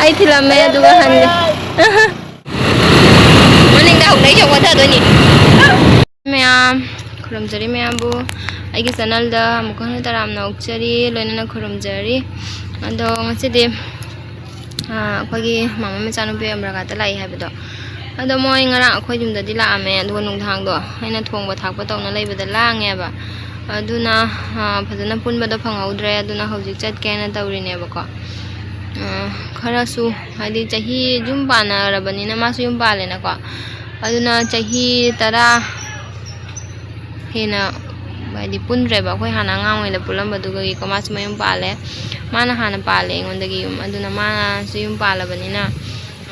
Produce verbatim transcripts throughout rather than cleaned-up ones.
ꯑꯩ ꯊꯤꯜꯂꯝꯃꯦ ꯑꯗꯨꯒ ꯍꯟꯒꯦ꯫ ꯃꯅꯤꯡꯗ ꯍꯧꯅꯩꯁꯦ ꯋꯥꯊꯗꯣꯏꯅꯤ꯫ ꯃꯌꯥꯝ ꯈꯨꯔꯨꯝꯖꯔꯤ ꯃꯌꯥꯝꯕꯨ꯫ ꯑꯩꯒꯤ ꯆꯦꯅꯦꯜꯗ ꯑꯃꯨꯛꯀ ꯍꯟꯅ ꯇꯔꯥꯝꯅ ꯑꯣꯛꯆꯔꯤ, ꯂꯣꯏꯅꯅ ꯈꯨꯔꯨꯝꯖꯔꯤ꯫ ꯑꯗꯣ ꯉꯁꯤꯗꯤ, ꯑꯥ, ꯑꯩꯈꯣꯏꯒꯤ ꯃꯥꯃ ꯃꯆꯥꯅꯨꯄꯤ ꯑꯃꯔꯒꯥꯠꯇ ꯂꯥꯛꯏ ꯍꯥꯏꯕꯗꯣ, ꯑꯗꯣ ꯃꯣꯏ ꯉꯔꯥꯡ ꯑꯩꯈꯣꯏ ꯌꯨꯝꯗꯗꯤ ꯂꯥꯛꯑꯝꯃꯦ, ꯑꯗꯨꯒ ꯅꯨꯡꯗꯥꯡꯗꯣ ꯑꯩꯅ ꯊꯣꯡꯕ ꯊꯥꯛꯄ ꯇꯧꯅ ꯂꯩꯕꯗ ꯂꯥꯡꯉꯦꯕ꯫ ꯑꯗꯨꯅ, ꯑꯥ, ꯐꯖꯅ ꯄꯨꯟꯕꯗꯣ ꯐꯪꯍꯧꯗ꯭ꯔꯦ꯫ ꯑꯗꯨꯅ ꯍꯧꯖꯤꯛ ꯆꯠꯀꯦꯅ ꯇꯧꯔꯤꯅꯦꯕꯀꯣ꯫ ꯑꯥ, ꯈꯔꯁꯨ, ꯍꯥꯏꯗꯤ, ꯆꯍꯤ ꯌꯨꯝ ꯄꯥꯟꯅꯔꯕꯅꯤꯅ, ꯃꯥꯁꯨ ꯌꯨꯝ ꯄꯥꯜꯂꯦꯅꯀꯣ꯫ ꯑꯗꯨꯅ ꯆꯍꯤ ꯇꯔꯥ ꯍꯦꯟꯅ, ꯍꯥꯏꯗꯤ, ꯄꯨꯟꯗ꯭ꯔꯦꯕ꯫ ꯑꯩꯈꯣꯏ ꯍꯥꯟꯅ ꯑꯉꯥꯡ ꯑꯣꯏꯅ ꯄꯨꯜꯂꯝꯕꯗꯨꯒꯤꯀꯣ, ꯃꯥꯁꯨ ꯃꯌꯨꯝ ꯄꯥꯜꯂꯦ꯫ ꯃꯥꯅ ꯍꯥꯟꯅ ꯄꯥꯜꯂꯦ ꯑꯩꯉꯣꯟꯗꯒꯤ ꯌꯨꯝ꯫ ꯑꯗꯨꯅ ꯃꯥꯁꯨ ꯌꯨꯝ ꯄꯥꯜꯂꯕꯅꯤꯅ,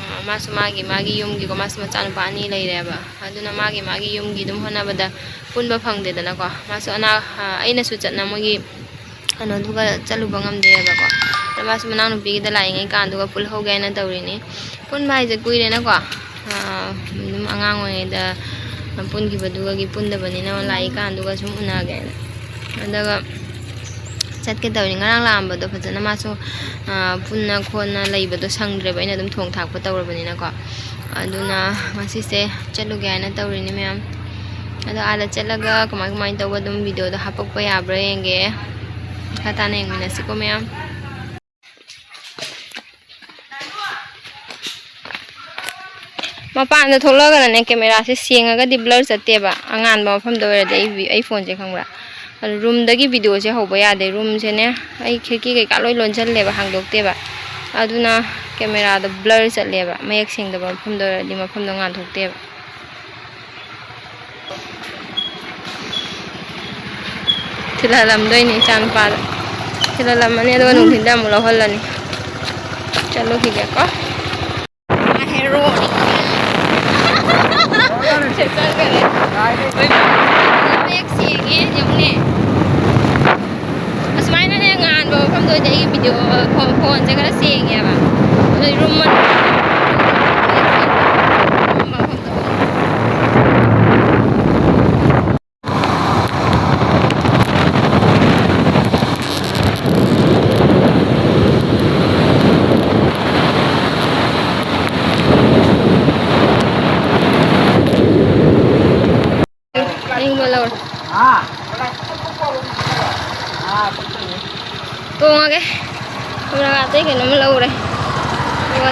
ꯑ, ꯃꯥꯁꯨ ꯃꯥꯒꯤ, ꯃꯥꯒꯤ ꯌꯨꯝꯒꯤꯀꯣ, ꯃꯥꯁꯨ ꯃꯆꯥꯅꯨꯄꯥ ꯑꯅꯤ ꯂꯩꯔꯦꯕ꯫ ꯑꯗꯨꯅ ꯃꯥꯒꯤ, ꯃꯥꯒꯤ ꯌꯨꯝꯒꯤ ꯑꯗꯨꯝ ꯍꯣꯠꯅꯕꯗ ꯄꯨꯟꯕ ꯐꯪꯗꯦꯗꯅꯀꯣ꯫ ꯃꯥꯁꯨ ꯑꯅꯥ-, ꯑ, ꯑꯩꯅꯁꯨ ꯆꯠꯅ ꯃꯣꯏꯒꯤ ꯀꯩꯅꯣꯗꯨꯒ ꯆꯠꯂꯨꯕ ꯉꯝꯗꯦꯕꯀꯣ꯫ ꯑꯗ ꯃꯥꯁꯨ ꯃꯅꯥꯎꯅꯨꯄꯤꯒꯤꯗ ꯂꯥꯛꯏꯉꯩ ꯀꯥꯟꯗꯨꯒ ꯄꯨꯜꯍꯧꯒꯦ ꯍꯥꯏꯅ ꯇꯧꯔꯤꯅꯤ꯫ ꯄꯨꯟꯕ ꯍꯥꯏꯁꯦ ꯀꯨꯏꯔꯦꯅꯀꯣ꯫ ꯑꯥ, ꯑꯗꯨꯝ ꯑꯉꯥꯡ ꯑꯣꯏꯔꯤꯉꯩꯗ ꯄꯨꯟꯈꯤꯕꯗꯨꯒꯒꯤ ꯄꯨꯟꯗꯕꯅꯤꯅ ꯂꯥꯛꯏꯀꯥꯟꯗꯨꯒ ꯁꯨꯝ ꯎꯅꯒꯦꯅ꯫ ꯑꯗꯨꯒ ꯆꯠꯀꯦ ꯇꯧꯔꯤꯅꯤ꯫ ꯉꯔꯥꯡ ꯂꯥꯛꯑꯝꯕꯗꯣ ꯐꯖꯅ ꯃꯥꯁꯨ, ꯑꯥ, ꯄꯨꯟꯅ ꯈꯣꯠꯅ ꯂꯩꯕꯗꯣ ꯁꯪꯗ꯭ꯔꯦꯕ, ꯑꯩꯅ ꯑꯗꯨꯝ ꯊꯣꯡ ꯊꯥꯛꯄ ꯇꯧꯔꯕꯅꯤꯅꯀꯣ꯫ ꯑꯗꯨꯅ ꯉꯁꯤꯁꯦ ꯆꯠꯂꯨꯒꯦ ꯍꯥꯏꯅ ꯇꯧꯔꯤꯅꯤ ꯃꯌꯥꯝ꯫ ꯑꯗꯣ ꯑꯥꯗ ꯆꯠꯂꯒ ꯀꯃꯥꯏ ꯀꯃꯥꯏꯅ ꯇꯧꯕ ꯑꯗꯨꯝ ꯚꯤꯗꯤꯑꯣꯗꯣ ꯍꯥꯄꯛꯄ ꯌꯥꯕ꯭ꯔꯥ ꯌꯦꯡꯒꯦ꯫ ꯃꯈꯥ ꯇꯥꯅ ꯌꯦꯡꯃꯤꯟꯅꯁꯤꯀꯣ ꯃꯌꯥꯝ꯫ ꯃꯄꯥꯟꯗ ꯊꯣꯛꯂꯛꯑꯒꯅꯅꯦ, ꯀꯦꯃꯦꯔꯥꯁꯦ ꯁꯦꯡꯉꯒꯗꯤ ꯕ꯭ꯂꯔ ꯆꯠꯇꯦꯕ꯫ ꯑꯉꯥꯟꯕ ꯃꯐꯝꯗ ꯑꯣꯏꯔꯗꯤ ꯑꯩ ꯚꯤ-, ꯑꯩ ꯐꯣꯟꯁꯦ, ꯈꯪꯕ꯭ꯔꯥ? ꯑꯗꯨ ꯔꯨꯝꯗꯒꯤ ꯚꯤꯗꯤꯑꯣꯁꯦ ꯍꯧꯕ ꯌꯥꯗꯦ꯫ ꯔꯨꯝꯁꯦꯅꯦ, ꯑꯩ ꯈꯤꯔꯀꯤ ꯀꯩꯀꯥ ꯂꯣꯏ ꯂꯣꯟꯁꯤꯜꯂꯦꯕ, ꯍꯥꯡꯗꯣꯛꯇꯦꯕ꯫ ꯑꯗꯨꯅ ꯀꯦꯃꯦꯔꯥꯗꯣ ꯕ꯭ꯂꯔ ꯆꯠꯂꯦꯕ, ꯃꯌꯦꯛ ꯁꯦꯡꯗꯕ ꯃꯐꯝꯗ ꯑꯣꯏꯔꯗꯤ ꯃꯐꯝꯗꯣ ꯉꯥꯟꯊꯣꯛꯇꯦꯕ꯫ ꯊꯤꯜꯍꯜꯂꯝꯗꯣꯏꯅꯦ ꯏꯆꯥꯅꯨꯄꯥꯗ꯫ ꯊꯤꯜꯍꯜꯂꯝꯃꯅꯤ, ꯑꯗꯨꯒ ꯅꯨꯡꯊꯤꯟꯗ ꯑꯃꯨꯛ ꯂꯧꯍꯜꯂꯅꯤ꯫ ꯆꯠꯂꯨꯈꯤꯒꯦꯀꯣ꯫ ꯃꯥ ꯍꯦꯔꯣꯅꯤ꯫ ꯆꯠꯈ꯭ꯔꯦ꯫ ꯃꯌꯦꯛ ꯁꯦꯡꯉꯦ, ꯌꯦꯡꯉꯨꯅꯦ꯫ ꯑꯁꯨꯃꯥꯏꯅꯅꯦ ꯉꯥꯟꯕ ꯃꯐꯝꯗ ꯑꯣꯏꯗꯤ ꯑꯩꯒꯤ ꯚꯤꯗꯤꯑꯣ ꯐꯣꯟ, ꯐꯣꯟꯁꯦ ꯈꯔ ꯁꯦꯡꯉꯦꯕ꯫ ꯑꯗꯣ ꯔꯨꯝ ꯃꯅꯨꯡ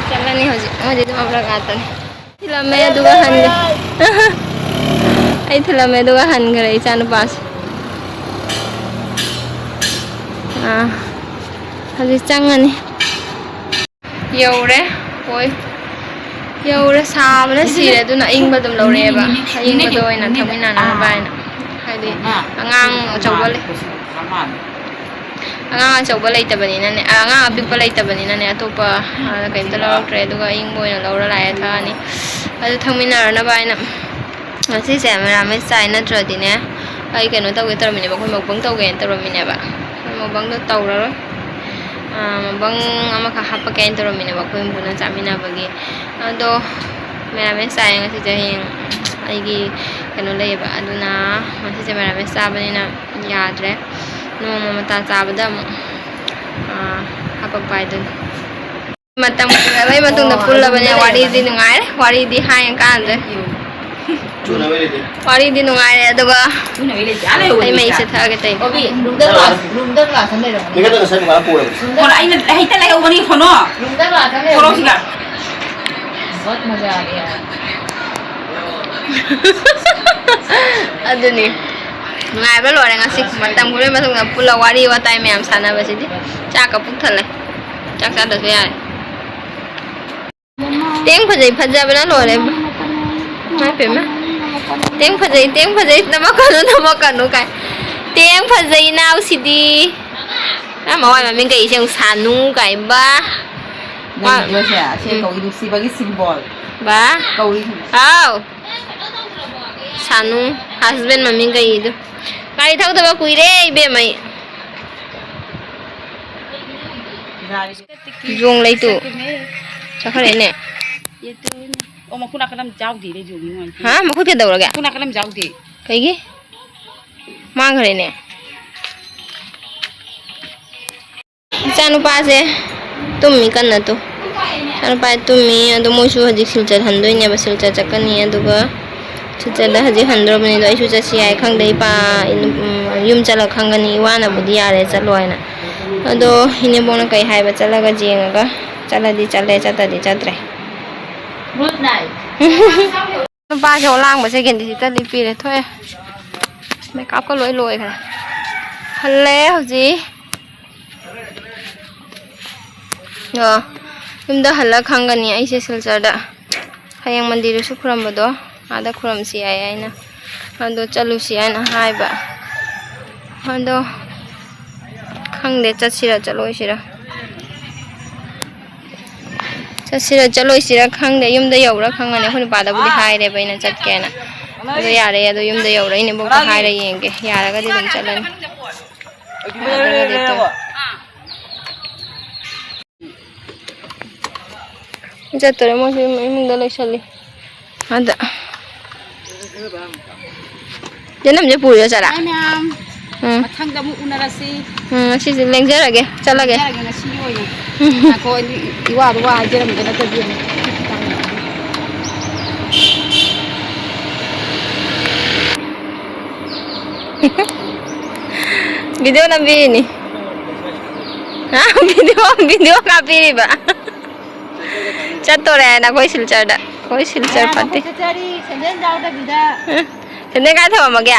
ꯆꯠꯂꯅꯤ ꯍꯧꯖꯤꯛ꯫ ꯃꯣꯏꯗꯤ ꯑꯗꯨꯝ ꯑꯃꯔꯛ ꯉꯥꯛꯇꯅꯤ꯫ ꯊꯤꯜꯂꯝꯃꯦ ꯑꯗꯨꯒ ꯍꯟꯈ꯭ꯔꯦ꯫ ꯑꯩ ꯊꯤꯜꯂꯝꯃꯦ ꯑꯗꯨꯒ ꯍꯟꯈ꯭ꯔꯦ ꯏꯆꯥꯅꯨꯄꯥꯁꯦ꯫ ꯑꯥ, ꯍꯧꯖꯤꯛ ꯆꯪꯉꯅꯤ꯫ ꯌꯧꯔꯦ꯫ ꯍꯣꯏ, ꯌꯧꯔꯦ꯫ ꯁꯥꯕꯅ ꯁꯤꯔꯦ꯫ ꯑꯗꯨꯅ ꯑꯏꯪꯕ ꯑꯗꯨꯝ ꯂꯧꯔꯛꯑꯦꯕ꯫ ꯑꯏꯪꯕꯗꯣ ꯑꯣꯏꯅ ꯊꯛꯃꯤꯟꯅꯅꯕ ꯍꯥꯏꯅ꯫ ꯍꯥꯏꯗꯤ ꯑꯉꯥꯡ ꯑꯆꯧꯕ ꯂꯩ-, ꯑꯉꯥꯡ ꯑꯆꯧꯕ ꯂꯩꯇꯕꯅꯤꯅꯅꯦ, ꯑ, ꯑꯉꯥꯡ ꯑꯄꯤꯛꯄ ꯂꯩꯇꯕꯅꯤꯅꯅꯦ, ꯑꯇꯣꯞꯄ, ꯑ, ꯀꯩꯝꯇ ꯂꯧꯔꯛꯇ꯭ꯔꯦ꯫ ꯑꯗꯨꯒ ꯑꯏꯪꯕ ꯑꯣꯏꯅ ꯂꯧꯔ ꯂꯥꯛꯑꯦ, ꯊꯛꯑꯅꯤ꯫ ꯑꯗꯨ ꯊꯛꯃꯤꯟꯅꯔꯅꯕ ꯍꯥꯏꯅ꯫ ꯉꯁꯤꯁꯦ ꯃꯦꯔꯥꯃꯦꯁ ꯆꯥꯏ ꯅꯠꯇ꯭ꯔꯗꯤꯅꯦ, ꯑꯩ ꯀꯩꯅꯣ ꯇꯧꯒꯦ ꯇꯧꯔꯝꯃꯤꯅꯦꯕ, ꯑꯩꯈꯣꯏ ꯃꯨꯛꯕꯥꯡ ꯇꯧꯒꯦꯅ ꯇꯧꯔꯝꯃꯤꯅꯦꯕ꯫ ꯑꯩꯈꯣꯏ ꯃꯨꯛꯕꯥꯡꯗꯣ ꯇꯧꯔꯔꯣꯏ꯫ ꯑ, ꯃꯨꯛꯕꯥꯡ ꯑꯃꯈꯛ ꯍꯥꯞꯄꯛꯀꯦꯅ ꯇꯧꯔꯝꯃꯤꯅꯦꯕ, ꯑꯩꯈꯣꯏ ꯄꯨꯟꯅ ꯆꯥꯃꯤꯟꯅꯕꯒꯤ꯫ ꯑꯗꯣ ꯃꯦꯔꯥꯃꯦꯁ ꯆꯥꯏ ꯉꯁꯤꯁꯦ꯫ ꯍꯌꯦꯡ ꯑꯩꯒꯤ ꯀꯩꯅꯣ ꯂꯩꯌꯦꯕ, ꯑꯗꯨꯅ ꯉꯁꯤꯁꯦ ꯃꯦꯔꯥꯃꯦꯁ ꯆꯥꯕꯅꯤꯅ ꯌꯥꯗ꯭ꯔꯦ꯫ ꯅꯣꯡꯃ ꯃꯇꯥ ꯆꯥꯕꯗ ꯑꯃꯨꯛ, ꯑ, ꯍꯥꯄꯛꯄ ꯍꯥꯏꯗꯨꯅꯤ꯫ ꯃꯇꯝ ꯀꯨꯏꯔꯕꯩ ꯃꯇꯨꯡꯗ ꯄꯨꯜꯂꯕꯅꯤꯅ ꯋꯥꯔꯤꯗꯤ ꯅꯨꯡꯉꯥꯏꯔꯦ, ꯋꯥꯔꯤꯗꯤ ꯍꯥꯏꯅ ꯀꯥꯟꯗ꯭ꯔꯦ꯫ ꯋꯥꯔꯤꯗꯤ ꯅꯨꯡꯉꯥꯏꯔꯦ, ꯑꯗꯨꯒ ꯑꯩ ꯃꯩꯁꯦ ꯊꯛꯑꯒꯦ ꯇꯧꯔꯤꯅꯦ꯫ ꯃꯤꯈꯠꯇ ꯉꯁꯥꯏ ꯗꯨꯀꯥꯟ ꯄꯨꯔꯦ꯫ ꯀꯣꯟꯅ ꯑꯩꯅ ꯍꯦꯛꯇ ꯂꯩꯍꯧꯕꯅꯤ, ꯀꯣꯟꯅꯣ꯫ ꯀꯣꯟꯅꯣ ꯁꯤꯒ꯫ ꯑꯗꯨꯅꯤ꯫ ꯅꯨꯡꯉꯥꯏꯕ ꯂꯣꯏꯔꯦ ꯉꯁꯤ꯫ ꯃꯇꯝ ꯀꯨꯏꯔꯕ ꯃꯇꯨꯡꯗ ꯄꯨꯜꯂ ꯋꯥꯔꯤ ꯋꯥꯇꯥꯏ ꯃꯌꯥꯝ ꯁꯥꯟꯅꯕꯁꯤꯗꯤ꯫ ꯆꯥꯛꯀ ꯄꯨꯛ ꯊꯜꯂꯦ꯫ ꯆꯥꯛ ꯆꯥꯗ꯭ꯔꯁꯨ ꯌꯥꯔꯦ꯫ ꯇꯦꯡ ꯐꯖꯩ, ꯐꯖꯕꯅ ꯂꯣꯏꯔꯦ꯫ ꯏꯃꯥ ꯄꯦꯝꯃ꯫ ꯇꯦꯡ ꯐꯖꯩ, ꯇꯦꯡ ꯐꯖꯩ, ꯅꯃꯛꯀꯅꯨ, ꯅꯃꯛꯀꯅꯨ ꯀꯥꯏ꯫ ꯇꯦꯡ ꯐꯖꯩ ꯏꯅꯥꯎꯁꯤꯗꯤ꯫ ꯑ, ꯃꯋꯥꯏ ꯃꯃꯤꯡ ꯀꯩꯁꯦ ꯑꯃꯨꯛ ꯁꯥꯅꯨ ꯀꯥꯏꯕ꯫ ꯅꯪ ꯚꯤꯗꯤꯑꯣꯁꯦ ꯁꯦ ꯎꯝ꯫ ꯀꯧꯏ, ꯅꯨꯡꯁꯤꯕꯒꯤ symbol ꯕꯥ꯫ ꯀꯧꯏ꯫ ꯍꯥꯎ꯫ ꯁꯥꯅꯨ, husband ꯃꯃꯤꯡ ꯀꯩꯗꯣ꯫ ꯒꯥꯔꯤ ꯊꯧꯗꯕ ꯀꯨꯏꯔꯦ ꯏꯕꯦꯝꯃ ꯑꯩ꯫ ꯒꯥꯔꯤ ꯌꯣꯡ ꯂꯩꯇꯨ꯫ ꯆꯠꯈꯤꯕꯅꯦ꯫ ꯆꯠꯈ꯭ꯔꯦꯅꯦ꯫ ꯌꯦꯇꯨꯅꯦ꯫ ꯑꯣ, ꯃꯈꯨꯠ ꯅꯥꯀꯟ ꯑꯃ ꯌꯥꯎꯗꯦ, ꯂꯩꯖꯨ ꯅꯨꯡꯉꯥꯏꯇꯦ꯫ ꯍꯥ? ꯃꯈꯨꯠ ꯀꯩꯗꯧꯔꯒꯦ? ꯃꯈꯨꯠ ꯅꯥꯀꯟ ꯑꯃ ꯌꯥꯎꯗꯦ꯫ ꯀꯩꯒꯤ? ꯃꯥꯡꯈ꯭ꯔꯦꯅꯦ꯫ ꯏꯆꯥꯅꯨꯄꯥꯁꯦ ꯇꯨꯝꯃꯤ ꯀꯟꯅ ꯇꯨ꯫ ꯏꯆꯥꯅꯨꯄꯥꯁꯦ ꯇꯨꯝꯃꯤ꯫ ꯑꯗꯣ ꯃꯣꯏꯁꯨ ꯍꯧꯖꯤꯛ ꯁꯤꯜꯆꯔ ꯍꯟꯗꯣꯏꯅꯦꯕ꯫ ꯁꯤꯜꯆꯔ ꯆꯠꯀꯅꯤ꯫ ꯑꯗꯨꯒ ꯁꯤꯜꯆꯔꯗ ꯍꯧꯖꯤꯛ ꯍꯟꯗꯣꯔꯕꯅꯤ꯫ ꯑꯗꯣ ꯑꯩꯁꯨ ꯆꯠꯁꯤ ꯍꯥꯏ ꯈꯪꯗꯦ꯫ ꯏꯄꯥ, ꯎꯝ, ꯌꯨꯝ ꯆꯠꯂ ꯈꯪꯒꯅꯤ꯫ ꯏꯋꯥꯅꯕꯨꯗꯤ ꯌꯥꯔꯦ ꯆꯠꯂꯣ ꯍꯥꯏꯅ꯫ ꯑꯗꯣ ꯏꯅꯦꯝꯕꯣꯛꯅ ꯀꯩ ꯍꯥꯏꯕ ꯆꯠꯂꯒ ꯌꯦꯡꯉꯒ ꯆꯠꯂꯗꯤ ꯆꯠꯂꯦ, ꯆꯠꯇꯗꯤ ꯆꯠꯇ꯭ꯔꯦ꯫ Good night. ꯅꯨꯄꯥꯁꯦ ꯑꯣꯂꯥꯡꯕꯁꯦ ꯀꯦꯟꯗꯤ ꯁꯤꯠꯇ ꯂꯤꯠꯄꯤꯔꯦ, ꯊꯣꯛꯑꯦ꯫ ꯃꯦꯀꯞꯀ ꯂꯣꯏ ꯂꯣꯏꯈ꯭ꯔꯦ꯫ ꯍꯜꯂꯦ ꯍꯧꯖꯤꯛ꯫ ꯑꯣ, ꯌꯨꯝꯗ ꯍꯜꯂ ꯈꯪꯒꯅꯤ ꯑꯩꯁꯦ ꯁꯤꯜꯆꯔꯗ꯫ ꯍꯌꯦꯡ ꯃꯟꯗꯤꯔꯗꯁꯨ ꯈꯨꯔꯝꯕꯗꯣ, ꯑꯥꯗ ꯈꯨꯔꯝꯁꯤ ꯍꯥꯏꯌꯦ ꯑꯩꯅ꯫ ꯑꯗꯣ ꯆꯠꯂꯨꯁꯤ ꯍꯥꯏꯅ ꯍꯥꯏꯕ꯫ ꯑꯗꯣ ꯈꯪꯗꯦ, ꯆꯠꯁꯤꯔ ꯆꯠꯂꯣꯏꯁꯤꯔ꯫ ꯆꯠꯁꯤꯔ ꯆꯠꯂꯣꯏꯁꯤꯔ ꯈꯪꯗꯦ꯫ ꯌꯨꯝꯗ ꯌꯧꯔ ꯈꯪꯉꯅꯤ꯫ ꯑꯩꯈꯣꯏ ꯅꯨꯄꯥꯗꯕꯨꯗꯤ ꯍꯥꯏꯔꯦꯕ ꯑꯩꯅ ꯆꯠꯀꯦꯅ꯫ ꯑꯗꯣ ꯌꯥꯔꯦ, ꯑꯗꯣ ꯌꯨꯝꯗ ꯌꯧꯔ ꯏꯅꯦꯝꯕꯣꯛꯇ ꯍꯥꯏꯔ ꯌꯦꯡꯒꯦ꯫ ꯌꯥꯔꯒꯗꯤ ꯑꯗꯨꯝ ꯆꯠꯂꯅꯤ꯫ ꯌꯥꯗ꯭ꯔꯒꯗꯤ ꯇꯣꯛꯑꯦ꯫ ꯆꯠꯇꯣꯔꯦ, ꯃꯣꯏꯁꯨ ꯏꯃꯨꯡꯗ ꯂꯣꯏꯁꯜꯂꯤ꯫ ꯑꯗ ꯌꯦꯅꯝꯁꯦ ꯄꯨꯔꯤꯔꯣ ꯆꯔꯥ? ꯍꯥꯏ ꯃꯌꯥꯝ, ꯎꯝ꯫ ꯃꯊꯪꯗ ꯑꯃꯨꯛ ꯎꯅꯔꯁꯤ꯫ ꯎꯝ, ꯉꯁꯤꯁꯦ ꯂꯦꯡꯖꯔꯒꯦ, ꯆꯠꯂꯒꯦ꯫ ꯂꯦꯡꯖꯔꯒꯦ ꯉꯁꯤꯒꯤ ꯑꯣꯏꯅ꯫ ꯎꯝ꯫ ꯉꯥꯏꯈꯣ, ꯑꯩꯗꯤ ꯏꯋꯥꯗ ꯋꯥ ꯍꯥꯏꯖꯔꯝꯒꯦ ꯅꯠꯇ꯭ꯔꯗꯤ ꯑꯃꯨꯛ꯫ ꯚꯤꯗꯤꯑꯣ ꯅꯝꯕꯤꯔꯤꯅꯤ꯫ ꯍꯥ? Video, video ꯀꯥꯞꯄꯤꯔꯤꯕ꯫ ꯆꯠꯇꯣꯔꯦ ꯍꯥꯏꯅ ꯑꯩꯈꯣꯏ ꯁꯤꯜꯆꯔꯗ꯫ ꯑꯩꯈꯣꯏ ꯁꯤꯜꯆꯔ ꯃꯌꯥꯝ ꯐꯠꯇꯦ꯫ ꯑꯩꯈꯣꯏ ꯆꯠꯆꯔꯤ, ꯁꯦꯟꯗꯜ ꯌꯥꯎꯗꯕꯤꯗ꯫ ꯁꯦꯟꯗꯜ ꯀꯥꯏ ꯊꯝꯃꯝꯃꯒꯦ?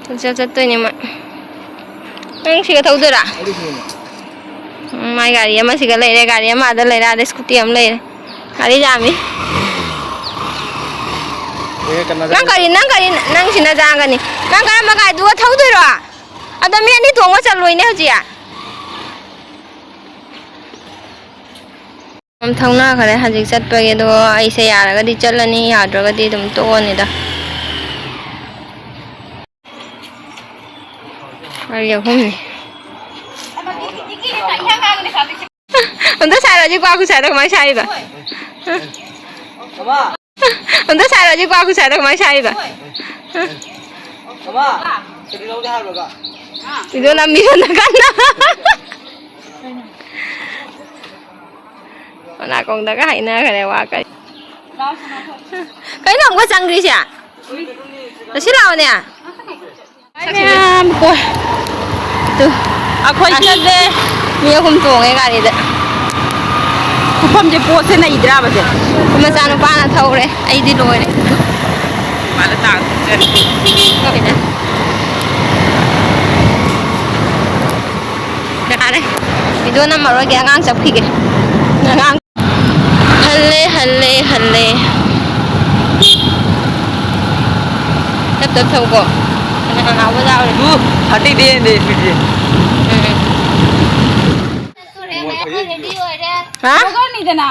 ꯁꯤꯜꯆꯔ ꯆꯠꯇꯣꯏꯅꯦ ꯃꯣꯏ꯫ ꯅꯪ ꯁꯤꯒ ꯊꯧꯗꯣꯏꯔꯥ? ꯎꯝ, ꯃꯥꯏ ꯒꯥꯔꯤ ꯑꯃ ꯁꯤꯒ ꯂꯩꯔꯦ, ꯒꯥꯔꯤ ꯑꯃ ꯑꯥꯗ ꯂꯩꯔꯦ, ꯑꯥꯗ ꯁ꯭ꯀꯨꯇꯤ ꯑꯃ ꯂꯩꯔꯦ꯫ ꯒꯥꯔꯤ ꯌꯥꯝꯃꯤ꯫ ꯑꯦ, ꯀꯅꯥ ꯅꯪ ꯀꯔꯤ, ꯅꯪ ꯀꯔꯤ, ꯅꯪ ꯁꯤꯅ ꯆꯥꯒꯅꯤ꯫ ꯅꯪ ꯀꯔꯝꯕ ꯒꯥꯔꯤꯗꯨꯒ ꯊꯧꯗꯣꯏꯔꯣ? ꯑꯗꯣ ꯃꯤ ꯑꯅꯤ ꯇꯣꯡꯉ ꯆꯠꯂꯣꯏꯅꯦ ꯍꯧꯖꯤꯛ꯫ ꯑꯗꯨꯝ ꯊꯧꯅꯈ꯭ꯔꯦ ꯍꯧꯖꯤꯛ ꯆꯠꯄꯒꯤ꯫ ꯑꯗꯣ ꯑꯩꯁꯦ ꯌꯥꯔꯒꯗꯤ ꯆꯠꯂꯅꯤ, ꯌꯥꯗ꯭ꯔꯒꯗꯤ ꯑꯗꯨꯝ ꯇꯣꯛꯑꯅꯤꯗ꯫ ꯒꯥꯔꯤ ꯑꯍꯨꯝꯅꯤ꯫ ꯑꯝꯇ ꯁꯥꯔꯣ, ꯍꯧꯖꯤꯛ ꯀ꯭ꯋꯥ ꯈꯨꯁꯥꯗꯣ ꯀꯃꯥꯏꯅ ꯁꯥꯔꯤꯕ? ꯑꯝꯇ ꯁꯥꯔꯣ, ꯍꯧꯖꯤꯛ ꯀ꯭ꯋꯥ ꯈꯨꯁꯥꯗꯣ ꯀꯃꯥꯏꯅ ꯁꯥꯔꯤꯕ? ꯏꯗꯣ ꯂꯝꯕꯤ ꯁꯣꯝ ꯅꯥꯀꯟꯗ꯫ ꯃꯅꯥꯀꯣꯡꯗꯒ ꯍꯥꯏꯅꯈ꯭ꯔꯦ ꯋꯥ ꯀꯩ꯫ ꯀꯩꯅꯣ ꯑꯃꯨꯛꯀ ꯆꯪꯈ꯭ꯔꯤꯁꯦ? ꯉꯁꯤ ꯂꯥꯛꯑꯣꯅꯦ꯫ ꯃꯌꯥꯝ ꯀꯣꯏ꯫ ꯇꯨ꯫ ꯑꯩꯈꯣꯏ ꯆꯠꯂꯦ꯫ ꯃꯤ ꯑꯍꯨꯝ ꯇꯣꯡꯉꯦ ꯒꯥꯔꯤꯗ꯫ ꯄꯨꯐꯝꯁꯦ ꯄꯣꯠꯁꯦ ꯅꯩꯗ꯭ꯔꯥꯕꯁꯦ? ꯃꯆꯥꯅꯨꯄꯥꯅ ꯊꯧꯔꯦ꯫ ꯑꯩꯗꯤ ꯂꯣꯏꯔꯦ꯫ ꯃꯥꯅ ꯇꯥꯡ ꯆꯠꯂꯦ꯫ ꯂꯣꯏꯔꯦ꯫ ꯌꯥꯔꯦ꯫ ꯚꯤꯗꯤꯑꯣ ꯅꯝꯃꯔꯣꯏꯒꯦ, ꯑꯉꯥꯡ ꯆꯠꯈꯤꯒꯦ꯫ ꯑꯉꯥꯡ ꯍꯜꯂꯦ, ꯍꯜꯂꯦ, ꯍꯜꯂꯦ꯫ ꯇꯞ ꯇꯞ ꯊꯧꯀꯣ꯫ ꯀꯅꯥ ꯀꯅꯥ ꯌꯥꯎꯔꯤ? ꯇꯨ, ꯊꯥꯔꯇꯤ ꯗꯦ ꯏꯟꯗ ꯁ꯭ꯄꯤꯗꯁꯦ꯫ ꯎꯝ꯫ ꯍꯥ? ꯕ꯭ꯂꯣꯒꯔꯅꯤꯗꯅ꯫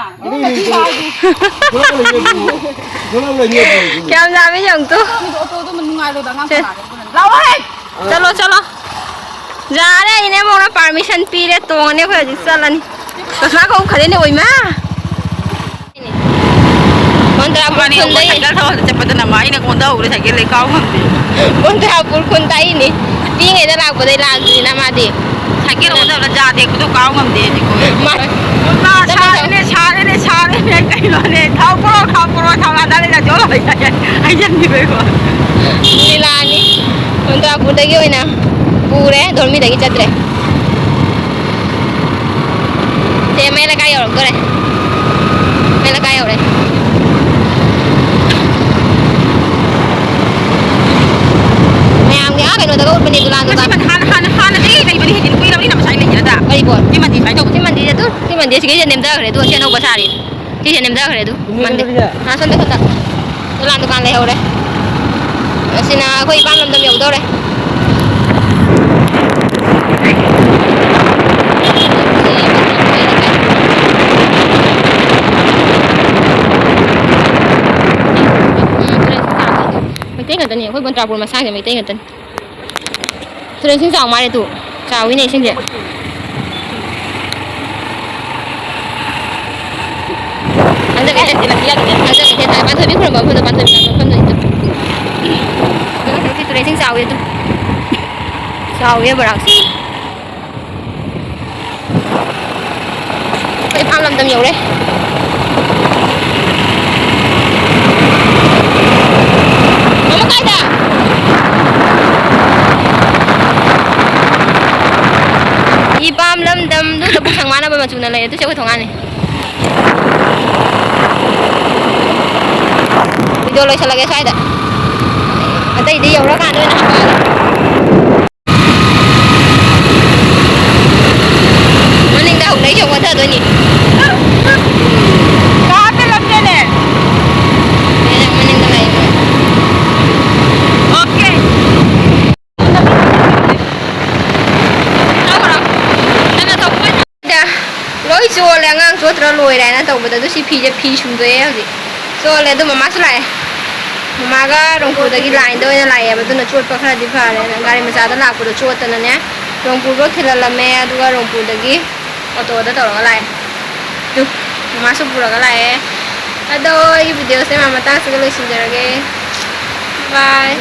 ꯀꯌꯥꯝ ꯌꯥꯝꯃꯤ ꯌꯦꯡꯉꯨ ꯇꯨ꯫ ꯑꯣꯇꯣꯗꯣ ꯅꯨꯡꯉꯥꯏꯔꯣꯏꯕ ꯑꯉꯥꯡ ꯁꯦ꯫ ꯀꯅꯥꯒ ꯄꯨꯟꯅ꯫ ꯂꯥꯛꯑꯣꯍꯦ! ꯆꯠꯂꯣ, ꯆꯠꯂꯣ꯫ ꯌꯥꯔꯦ, ꯏꯅꯦꯃꯧꯅ permission ꯄꯤꯔꯦ, ꯇꯣꯡꯉꯅꯤ, ꯑꯩꯈꯣꯏ ꯍꯧꯖꯤꯛ ꯆꯠꯂꯅꯤ꯫ ꯀꯁꯥ ꯀꯧ ꯈꯔꯦꯅꯦ, ꯑꯣꯏꯃꯥ꯫ ꯃꯣꯟꯇ꯭ꯔꯥꯄꯨꯔ ꯃꯥꯅꯦ, ꯈꯨꯟꯗꯩ꯫ ꯁꯥꯏꯀꯜ ꯊꯧꯔ ꯆꯠꯄꯗꯅ ꯃꯥ ꯑꯩꯅ ꯀꯣꯟꯊꯍꯧꯔꯦ, ꯁꯥꯏꯀꯜꯗꯩ ꯀꯥꯎ ꯉꯝꯗꯦ꯫ ꯃꯣꯟꯇ꯭ꯔꯥꯄꯨꯔ ꯈꯨꯟ ꯇꯥꯛꯏꯅꯤ꯫ ꯄꯤꯛꯏꯉꯩꯗ ꯂꯥꯛꯄꯗꯩ ꯂꯥꯛꯇ꯭ꯔꯤꯅ ꯃꯥꯗꯤ꯫ ꯁꯥꯏꯀꯜ ꯊꯧꯕꯗ ꯖꯥ ꯇꯦꯛꯄꯗꯣ ꯀꯥꯎ ꯉꯝꯗꯦ ꯍꯧꯖꯤꯛ꯫ ꯃꯥ-, ꯁꯥꯔꯦꯅꯦ, ꯁꯥꯔꯦꯅꯦ, ꯁꯥꯔꯦꯅꯦ, ꯀꯩꯅꯣꯅꯦ, ꯊꯥꯎ ꯄꯨꯔꯛꯑꯣ, ꯊꯥꯎ ꯄꯨꯔꯛꯑꯣ, ꯊꯥꯎ ꯑꯥꯗ ꯂꯩꯔ ꯖꯣ ꯍꯩꯖꯟꯈꯤꯕꯩꯀꯣ꯫ ꯂꯤꯂꯥꯅꯤ꯫ ꯃꯣꯟꯇ꯭ꯔꯥꯄꯨꯔꯗꯒꯤ ꯑꯣꯏꯅ ꯄꯨꯔꯦ, ꯗꯣꯔꯃꯤꯗꯒꯤ ꯆꯠꯇ꯭ꯔꯦ꯫ ꯁꯦ, ꯃꯌꯥꯏ ꯂꯩꯀꯥꯏ ꯌꯧꯔꯛꯇꯣꯔꯦ꯫ ꯃꯌꯥꯏ ꯂꯩꯀꯥꯏ ꯌꯧꯔꯦ꯫ ꯃꯌꯥꯝꯒꯤ ꯑꯥ ꯀꯩꯅꯣꯗꯒ ꯎꯠꯄꯅꯦ, ꯗꯨꯀꯥꯟ, ꯗꯨꯀꯥꯟ꯫ ꯃꯁꯤ ꯍꯥꯟꯅ, ꯍꯥꯟꯅ, ꯍꯥꯟꯅꯗꯒꯤ ꯂꯩꯕꯅꯤ, ꯍꯦꯟꯖꯤꯟ ꯀꯨꯏꯔꯕꯅꯤꯅ ꯃꯁꯥꯏ ꯂꯩꯖꯔꯗ꯫ ꯀꯔꯤ ꯄꯣꯠ? ꯁꯤ ꯃꯟꯗꯤ ꯁꯨꯃꯥꯏꯅ ꯇꯧꯕ꯫ ꯁꯤ ꯃꯟꯗꯤꯁꯦ ꯑꯗꯨ, ꯁꯤ ꯃꯟꯗꯤꯁꯤꯒꯤ ꯅꯦꯝꯊꯈ꯭ꯔꯦ, ꯑꯗꯨꯒ ꯁꯤ ꯑꯅꯧꯕ ꯁꯥꯔꯤ꯫ ꯁꯤꯁꯦ ꯅꯦꯝꯊꯈ꯭ꯔꯦ ꯑꯗꯨ꯫ ꯃꯟꯗꯤ꯫ ꯑꯥ, ꯁꯣꯝꯗ ꯈꯛꯇ꯫ ꯗꯨꯀꯥꯟ, ꯗꯨꯀꯥꯟ ꯂꯩꯍꯧꯔꯦ꯫ ꯑꯁꯤꯅ ꯑꯩꯈꯣꯏ ꯏꯄꯥꯝ ꯂꯝꯗꯝ ꯌꯧꯗꯧꯔꯦ꯫ ꯃꯩꯇꯩ ꯉꯥꯛꯇꯅꯤ, ꯑꯩꯈꯣꯏ ꯕꯣꯟꯇ꯭ꯔꯥꯄꯨꯔ ꯃꯁꯥꯁꯦ ꯃꯩꯇꯩ ꯉꯥꯛꯇꯅꯤ꯫ ꯇꯨꯔꯦꯟ ꯏꯁꯤꯡ ꯆꯥꯎ ꯃꯥꯜꯂꯦ ꯇꯨ꯫ ꯆꯥꯎꯋꯤꯅꯦ ꯏꯁꯤꯡꯁꯦ꯫ ꯍꯟꯗꯛ ꯏꯊꯦ-, ꯍꯟꯗꯛ ꯏꯊꯦ ꯊꯥꯏ ꯄꯥꯟꯊꯣꯏꯕꯤ ꯈꯨꯔꯨꯝꯕ ꯃꯐꯝꯗꯣ, ꯄꯥꯟꯊꯣꯏꯕꯤ ꯈꯨꯔꯨꯝꯕ ꯃꯐꯝꯗꯣ ꯏꯇꯨ꯫ ꯍꯟꯗꯛ ꯇꯨꯔꯦꯟ ꯏꯁꯤꯡ ꯆꯥꯎꯋꯤ ꯑꯗꯨ꯫ ꯆꯥꯎꯋꯤ ꯕꯣꯔꯥꯛꯁꯦ꯫ ꯑꯩꯈꯣꯏ ꯏꯝꯐꯥꯜ ꯂꯝꯗꯝ ꯌꯧꯔꯦ꯫ ꯃꯥꯃ ꯀꯥꯏꯗ? ꯏꯄꯥꯝ ꯂꯝꯗꯝꯗꯨ ꯂꯧꯕꯨꯛ ꯁꯪ ꯃꯥꯟꯅꯕ ꯃꯆꯨꯅ ꯂꯩ꯫ ꯑꯗꯨꯁꯨ ꯑꯩꯈꯣꯏ ꯊꯣꯡꯒꯥꯟꯅꯤ꯫ ꯚꯤꯗꯤꯑꯣ ꯂꯣꯏꯁꯤꯜꯂꯒꯦ ꯁ꯭ꯋꯥꯏꯗ꯫ ꯑꯇꯩꯗꯤ ꯌꯧꯔꯀꯥꯟꯗ ꯑꯣꯏꯅ ꯍꯪꯉꯛꯑꯒꯦ꯫ ꯃꯅꯤꯡꯗ ꯍꯧꯅꯩꯁꯦ ꯑꯃꯨꯛ ꯊꯥꯗꯣꯏꯅꯤ꯫ ꯀꯥꯞꯄꯦ ꯂꯝꯖꯦꯜꯂꯦ꯫ ꯃꯅꯤꯡꯗ ꯂꯥꯛꯏ ꯃꯣꯏ꯫ ꯑꯣꯀꯦ꯫ ꯂꯣꯏ ꯆꯣꯜꯂꯦ, ꯑꯉꯥꯡ ꯆꯣꯠꯇ꯭ꯔ ꯂꯣꯏꯔꯦ ꯍꯥꯏꯅ ꯇꯧꯕꯗ꯫ ꯑꯗꯨ ꯁꯤ ꯐꯤꯁꯦ, ꯐꯤ ꯁꯨꯝꯗꯣꯛꯑꯦ ꯍꯧꯖꯤꯛ꯫ ꯆꯣꯜꯂꯦ꯫ ꯑꯗꯨ ꯃꯃꯥꯁꯨ ꯂꯥꯛꯑꯦ꯫ ꯃꯃꯥꯒ ꯔꯣꯡꯄꯨꯔꯗꯒꯤ ꯂꯥꯏꯟꯗ ꯑꯣꯏꯅ ꯂꯥꯛꯑꯦꯕ꯫ ꯑꯗꯨꯅ ꯆꯣꯠꯄ ꯈꯔꯗꯤ ꯐꯔꯦ꯫ ꯒꯥꯔꯤ ꯃꯆꯥꯗ ꯂꯥꯛꯄꯗꯣ ꯆꯣꯠꯇꯅꯅꯦ, ꯔꯣꯡꯄꯨꯔꯐꯧ ꯊꯤꯜꯍꯜꯂꯝꯃꯦ꯫ ꯑꯗꯨꯒ ꯔꯣꯡꯄꯨꯔꯗꯒꯤ ꯑꯣꯇꯣꯗ ꯇꯧꯔꯒ ꯂꯥꯛꯑꯦ꯫ ꯑꯗꯨ ꯃꯃꯥꯁꯨ ꯄꯨꯔꯒ ꯂꯥꯛꯑꯦ꯫ ꯑꯗꯣ ꯑꯩꯒꯤ ꯚꯤꯗꯤꯑꯣꯁꯦ ꯃꯥ ꯃꯇꯥꯡꯁꯤꯒ ꯂꯣꯏꯁꯤꯟꯖꯔꯒꯦ꯫ ꯕꯥꯏ꯫